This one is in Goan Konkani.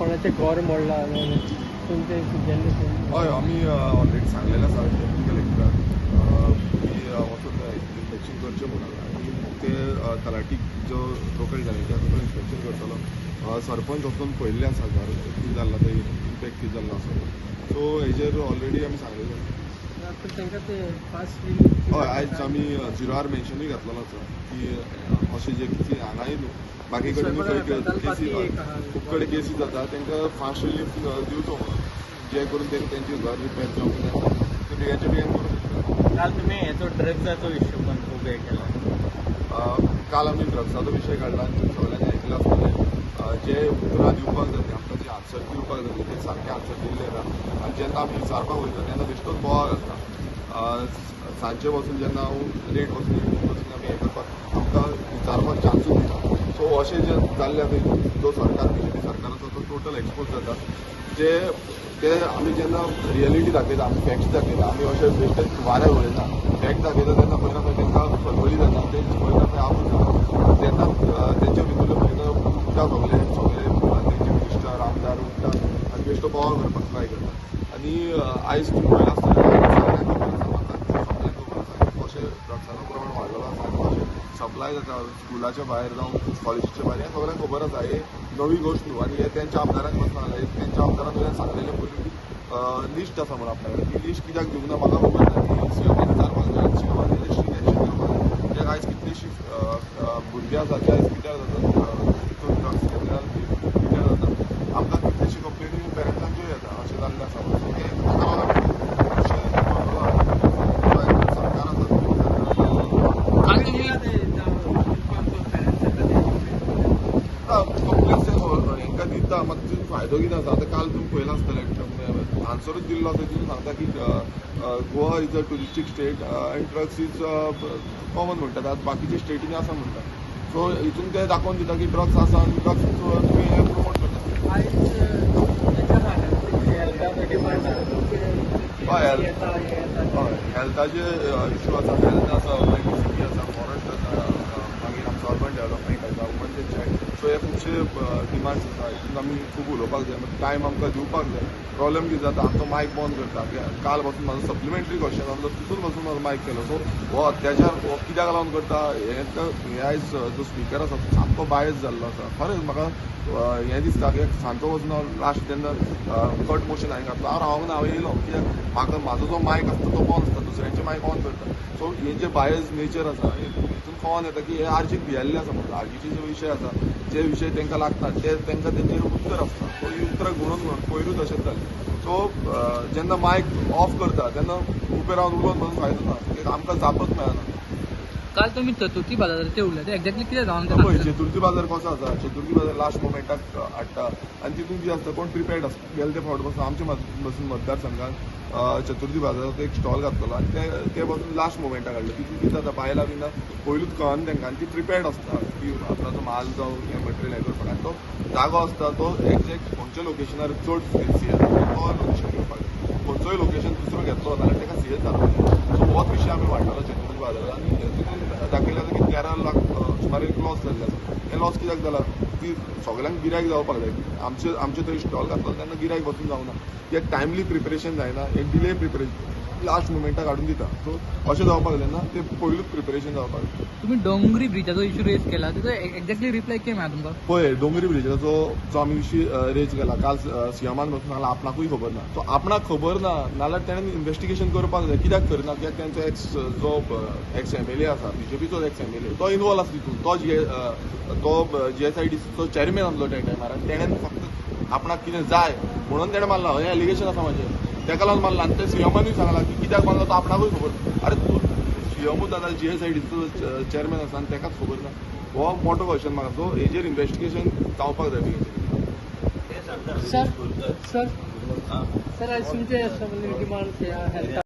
कोणाचें घर मोडलां तुमचें गेल्ले. हय, आमी ऑलरेडी सांगलेलें आसा डेप्युटी कलेक्टराक की वचून इन्स्पेक्शन करचें म्हणून आनी ते तलाठी जो लोकल तलाठी आसा तो इन्स्पेक्शन करतलो. सरपंच वचून पळयल्लें आसा घर कितें जाल्लां तें, इम्पॅक्ट कितें जाल्लो आसा. सो हेजेर ऑलरेडी आमी सांगलेलें आसा. पूण तांकां ते फास्ट रिलीफ. हय, आयज आमी झिरो आर मेन्शनूय घातलेलो आसा की अशें जे कितें हांगाय न्हू, बाकी कडेन खंय केसी, खूब कडेन केसी जाता, तांकां फास्ट रिलीफ दिवचो म्हणून, जे करून तांकां तेंचे घर रिपेर जावं कितें आसा ते बेगानच्या बेगीन करून दितले. काल तुम्ही हेचो ड्रग्साचो इश्यू पण खूब हे केला. काल आमी ड्रग्साचो विशय काडला आनी तुमी सगळ्यांनी आयकलां आसतलें. जे उतरां दिवपाक जाय, आमकां जे आन्सर दिवपाक जाय, ते सारके आन्सर दिल्ले ना आनी जेन्ना आमी विचारपाक वयता तेन्ना बेश्टोच बोवाळ घालता. सांजचे वचून जेन्ना हांव लेट वचून, इवनींग वचून आमी हें करपाक, आमकां विचारपाक चान्सूच दिना. सो अशें जे जाल्लें आसा, जो सरकार बीजेपी सरकार आसा तो टोटल एक्सपोज जाता. जे ते आमी जेन्ना रियलिटी दाखयता, आमी फॅक्ट्स दाखयता, आमी अशें बेश्टेच वाऱ्यार उलयना, फॅक्ट दाखयता, तेन्ना खंय ना खंय तांकां खलबली जाता, ते खंय ना खंय आबूज जाता. तेन्ना तेंच्या भितरले खंय ना उठ्ठा, सगळे सगळे तेंचे मिनिस्टर आमदार उठ्ठा आनी बेश्टो बोवाळ करपाक ट्राय करता. आनी आयज तुमी पळयलां आसतलें, सगळ्यांक खबर आसा, म्हाका सगळ्यांक खबर आसा की कशें ड्रग्साचो प्रमाण वाडलेलो आसा आनी कशें सप्लाय जाता स्कुलाच्या भायर जावं कॉलेजीच्या भायर, हें सगळ्यांक खबर आसा. हे नवी गोश्ट न्हू आनी हे तेंच्या आमदारांक वचून सांगलें. तेंच्या आमदारान वयल्यान सांगलेलें पयलीं की लिस्ट आसा म्हणून आपल्या कडेन. ती लिस्ट कित्याक दिवंक ना म्हाका खबर ना. ती सीएमान विचारपाक जाय. सीएमान स्ट्रीक एक्शन घेवपाक जाय कित्याक आयज कितलीशीं भुरगीं आसा जे आयज पिड्ड्यार जातात, तितून ड्रग्स घेतले जाल्यार पिड्ड्यार जाता. आमकां कितलेशी कंप्लेनी पेरंट्सांच्यो येता, अशें जाल्लें आसा. सो तें म्हाका लागता सरकार आसा, सरकार आसा. काल तुम्ही कंप्लेन्स हेंकां दिता, मात तितून फायदो कितें आसा? आतां काल तुमी पळयलां आसतलें, आन्सरूच दिल्लो आसा. तितून सांगता की Goa is a touristic state and drugs is common म्हणटात. आतां बाकीच्या स्टेटींनी आसा म्हणटा. सो हितून ते दाखोवन दिता की ड्रग्स आसा आनी ड्रग्स तुमी हें प्रमोट करता. आयज हेल्थाचो डिमांड आसा. हय, हय, हेल्थाचे इश्यू आसा. हेल्थ आसा, मागीर सिटी आसा, फॉरेस्ट आसा, मागीर आमचो अर्बन डेव्हलपमेंट आसा, वुमन्स एंड चायल्ड. सो हे खुबशे डिमांड्स आसा. हितून आमी खूब उलोवपाक जाय, मात टायम आमकां दिवपाक जाय. प्रॉब्लेम कितें जाता, आमचो मायक बंद करता. काल पासून म्हाजो सप्लिमेंटरी क्वेश्चन आसलो, तितून पासून म्हाजो मायक केलो. सो हो अत्याचार हो कित्याक लागून करता हें हें आयज जो स्पिकर आसा तो सामको बायस जाल्लो आसा. खरेंच म्हाका हें दिसता की सांजचो वचून हांव लास्ट जेन्ना कट मोशन हांवें घातलो, हांव रावंक ना, हांव येयलो कित्याक म्हाका म्हाजो जो मायक आसता तो बंद आसता, दुसऱ्यांचे मायक ऑन करता. सो हे जे बायस नेचर आसा हितून कळोन येता की हे आरजीक भियेल्ले आसा म्हणून. आरजीचे जे विशय आसा, जे विशय तांकां लागता, ते तांकां तेंचेर उत्तर आसता. सो ही उतरां घुणून घुणून पयरूच अशेंच जालें. सो जेन्ना मायक ऑफ करता तेन्ना उबे रावन उलोवन म्हणून फायदो ना कित्याक आमकां जापच मेळना. काल तुम्ही चतुर्थी बाजाराचेर उरले, ते एक्झॅक्टली कितें जावन ते पळय, सांगता? चतुर्थी बाजार कसो आसा, चतुर्थी बाजार लास्ट मोमेंटाक हाडटा आनी तितून कितें आसता, कोण प्रिपेर्ड आसता. गेले ते फावट पासून आमच्या पासून मतदारसंघात चतुर्थी बाजाराचो एक स्टॉल घातलेलो आनी ते ते पासून लास्ट मोमेंटाक हाडलो. तितून कितें जाता, बायलां बिना पयलूच कळना तांकां आनी ती प्रिपेर्ड आसता की आपणाचो माल जावं हें मटेरियल हें करपाक. आनी तो जागो आसता तो एक्झॅक्ट खंयच्या लोकेशनार चड सी जाता तो लोकेशन घेवपाक जाय. खंयचोय लोकेशन दुसरो घेतलो जाल्यार ताका सीएच जातलो. सो होच विशय आमी वाडटलो चतुर्थी बाजारात आनी तितून दाखयलें आसा की 13 लाख सुमार एक लॉस जाल्ले आसा. हें लॉस कित्याक जाला? ती सगळ्यांक गिरायक जावपाक जाय. आमचे आमचे थंय स्टॉल घातलो तेन्ना गिरायक वचून जावना कित्याक टायमली प्रिपरेशन जायना. एक डिले प्रिपरेशन, लास्ट मोमेंटाक हाडून दिता. सो अशें जावपाक जायना, ते पयलूच प्रिपरेशन जावपाक जाय. तुम्ही डोंगरी ब्रिजाचो इश्यू रेज केला, तेजो एक्झॅक्टली रिप्लाय कितें मेळ्ळा तुमकां? पळय, डोंगरी ब्रिजाचो जो आमी विशय रेज केला, काल सीएमान बसून सांगला आपणाकूय खबर ना. सो आपणाक खबर ना नाल्यार तेणें इन्वेस्टिगेशन करपाक जाय. कित्याक करना? कित्याक तेंचो एक्स जो एक्स एमएलए आसा, बीजेपीचो एक्स एमएलए, तो इनवॉल्व आसा तितून. तो जीएसआयडीसीचो चॅरमॅन आसलो त्या टायमार आनी तेणें फक्त आपणाक कितें जाय म्हणून तेणें मारला हें एलिगेशन आसा म्हाजें. तेका लागून मारला आनी ते सीएमानूय सांगला की कित्याक मारलो तो आपणाकूय खबर ना. अरे, तूं सीएमूच आतां जीएसआयडीचो चॅरमॅन आसा आनी तेकाच खबर ना? हो मोठो क्वेश्चन म्हाका. सो हेजेर इन्वेस्टिगेशन जावपाक जाय बेगीन. ते सांगता. सर, सर, सर, आयज तुमचे सगळे डिमांड्स ह्या हेल्था